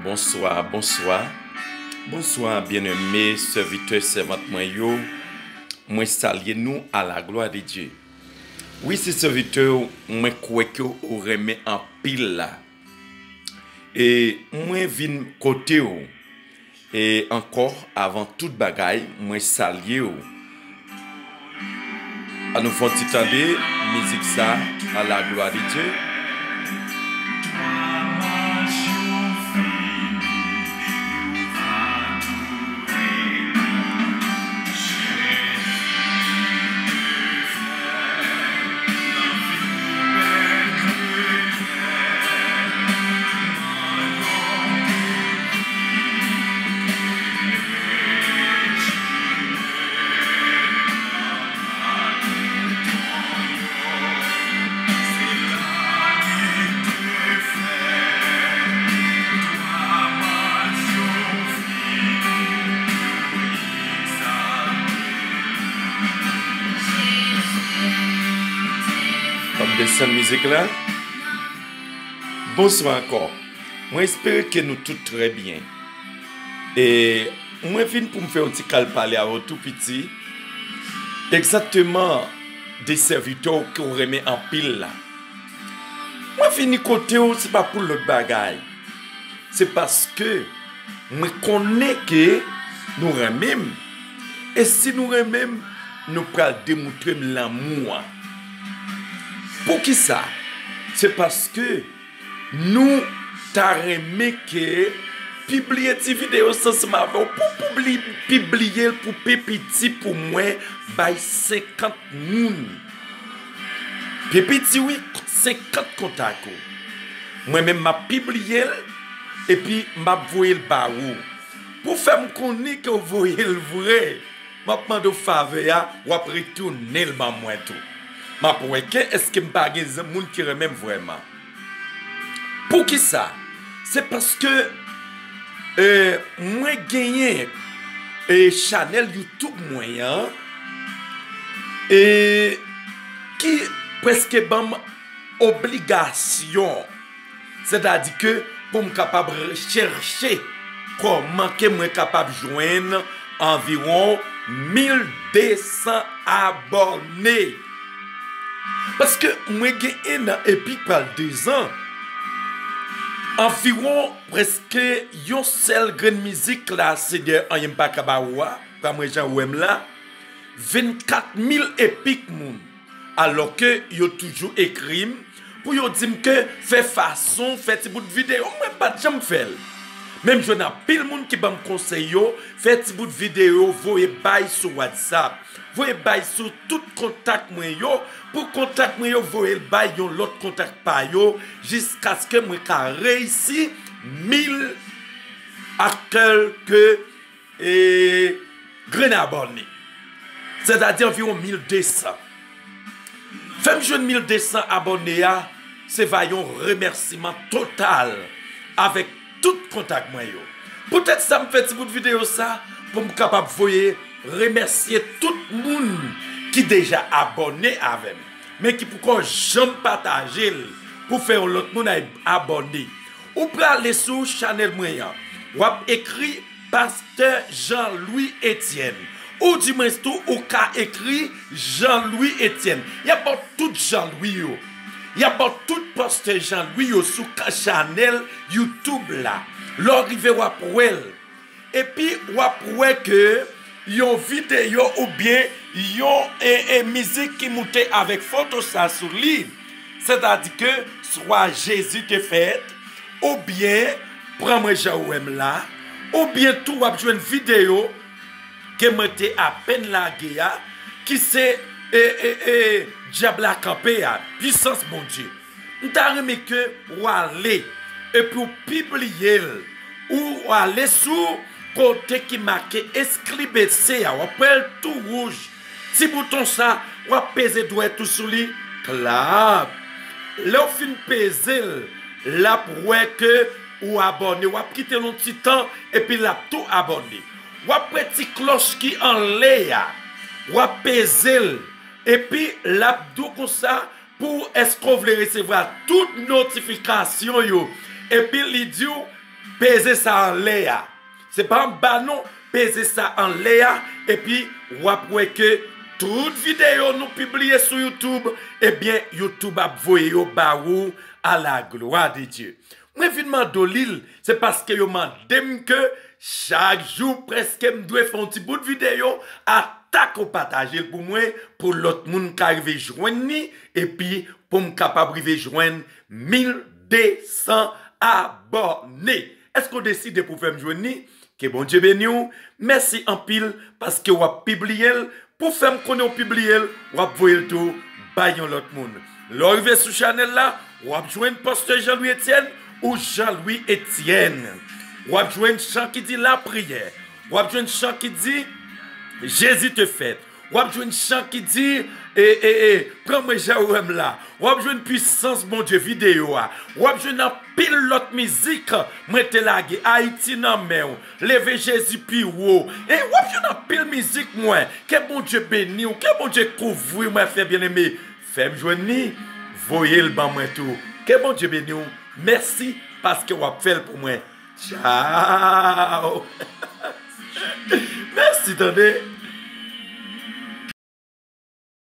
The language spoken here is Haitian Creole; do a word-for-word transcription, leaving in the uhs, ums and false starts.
Bonswa, bonswa. Bonswa, byeneme sèvitè, sèvant mwen yo. Mwen salye nou à la gloire de Dieu. Wi, se sèvitè w, mwen kwè ke ou renmen anpil la. E mwen vin kote w. E ankò, avan tout bagay, mwen salye w. Ann nou fè yon ti tande mizik sa, à la gloire de Dieu. Ban m desann mizik la. Bonswa ankò. Mwen espere ke nou tout trè byen. E mwen vin pou m fè yon ti kal pale avè w tou piti. Egzakteman de sèvitè w ke w renmen anpil la. Mwen vini kote w, se pa pou lòt bagay. Se paske mwen konnen ke nou renmen m. E si nou renmen m, nou pral demontre m lanmou an. Poukisa? Se paske nou ta renmen ke pibliye ti videyo sa ansanm avè w pou pibliye l pou pi piti pou mwen bay senkant moun. Pi piti, wi, senkant kontak ou. Mwen menm, m ap pibliye l, epi m ap voye l ba ou. Pou fè m konnen ke w voye l vre, m ap mande w favè a, w ap retounen l ban mwen tou. M ap wè ke èske m pa gen moun ki renmen m vrèman. Poukisa? Se paske, e, mwen genyen, e, chanèl YouTube mwen an, e, ki prèske ban m obligasyon, sètadi ke pou m kapab chèche kòman ke mwen kapab jwenn anviwon mil de san abòne. Paske mwen gen en an epi pral de zan. Anviwon prèske yon sèl grenn mizik la, se de anyen m pa ka ba ou a, pa mwen jan ou wè m la, vennkat mil epik moun. Alò ke yo toujou ekri m pou yo di m ke fè fason, fè ti bout videyo, mwen pa t janm fè l. Men m jwenn anpil moun ki ban m konsèy yo, fè ti bout videyo, voye bay sou WhatsApp, voye bay sou tout kontak mwen yo, pou kontak mwen yo voye l bay yon lòt kontak pa yo, jiskaske mwen ka reyisi mil ak kèlke e grenn abòne. Sètadi anviwon mil de san. Fè m jwenn mil de san abòne a, se va yon remèsiman total avèk tout kontak mwen yo. Poutèt sa, m fè ti bout videyo sa pou m kapab voye remèsye tout moun ki deja abòne avè m, men ki poko janm pataje l pou fè yon lòt moun ay abòne. Ou prale sou chanèl mwen an, w ap ekri Pastè Jean Louis Etienne. Oudimwens tou, ou ka ekri Jean Louis Etienne. Y ap ba w tout Jean Louis yo. Y ap ba w tout Pastè Jean Louis yo sou ka-, chanèl YouTube la. Lè w rive, w ap wè l. Epi, w ap wè ke yon videyo oubyen yon, e, e, mizik ki moute avèk foto sa sou li, sètadi ke Swa Jezi te fèt, oubyen Pran mwen jan ou wè m la, oubyen tou w ap jwenn videyo ke mwen te apèn lage a, ki se, e, e, e, Dyab la kanpe a, Pwisans Bondye. M ta renmen ke w ale epi w pibliye l, ou w ale sou kote ki make esklibese a, w ap wè l tou wouj. Ti bouton sa, w ap peze dwèt ou sou li, klap. Lè w fin peze l, l ap wè ke ou abòne, w ap kite l yon ti tan, epi l ap tou abòne. W ap wè ti klòch ki anlè a, w ap peze l, epi l ap di w konsa, pou èske w vle resevwa tout notifikasyon yo, epi li di w Peze sa anlè a. Se pa anba non, peze sa anlè a, epi w ap wè ke tout videyo nou pibliye sou YouTube, ebyen, YouTube ap voye yo ba ou à la gloire de Dieu. Mwen vin mande w li l, se paske yo mande m ke chak jou prèske m dwe fè yon ti bout videyo, atak ou pataje l pou mwen, pou lòt moun ka rive jwenn li, epi pou m kapab rive jwenn mil de san abòne. Èske w deside pou fè m jwenn li? Ke Bondye beni w. Mèsi anpil paske w ap pibliye l. Pou fè m konnen w pibliye l, w ap voye l tou bay yon lòt moun. Lè w rive sou chanèl la, w ap jwenn Pastè Jean Louis Etienne ou Jean Louis Etienne. W ap jwenn chan ki di lapriyè. W ap jwenn chan ki di Jezi te fèt. W ap jwenn chan ki di e, e, e, pran mwen jan w wè m la. W ap jwenn pwisans Bondye videyo a. W ap jwenn anpil lòt mizik mwen te lage, Ayiti nan men w, Leve Jezi pi wo. E w ap jwenn anpil mizik mwen. Ke Bondye beni w, ke Bondye kouvri w, mwen frè byeneme. Fè m jwenn li, voye l ban mwen tou. Ke Bondye beni w. Mèsi paske w ap fè l pou mwen. Tchao. Mèsi, tande.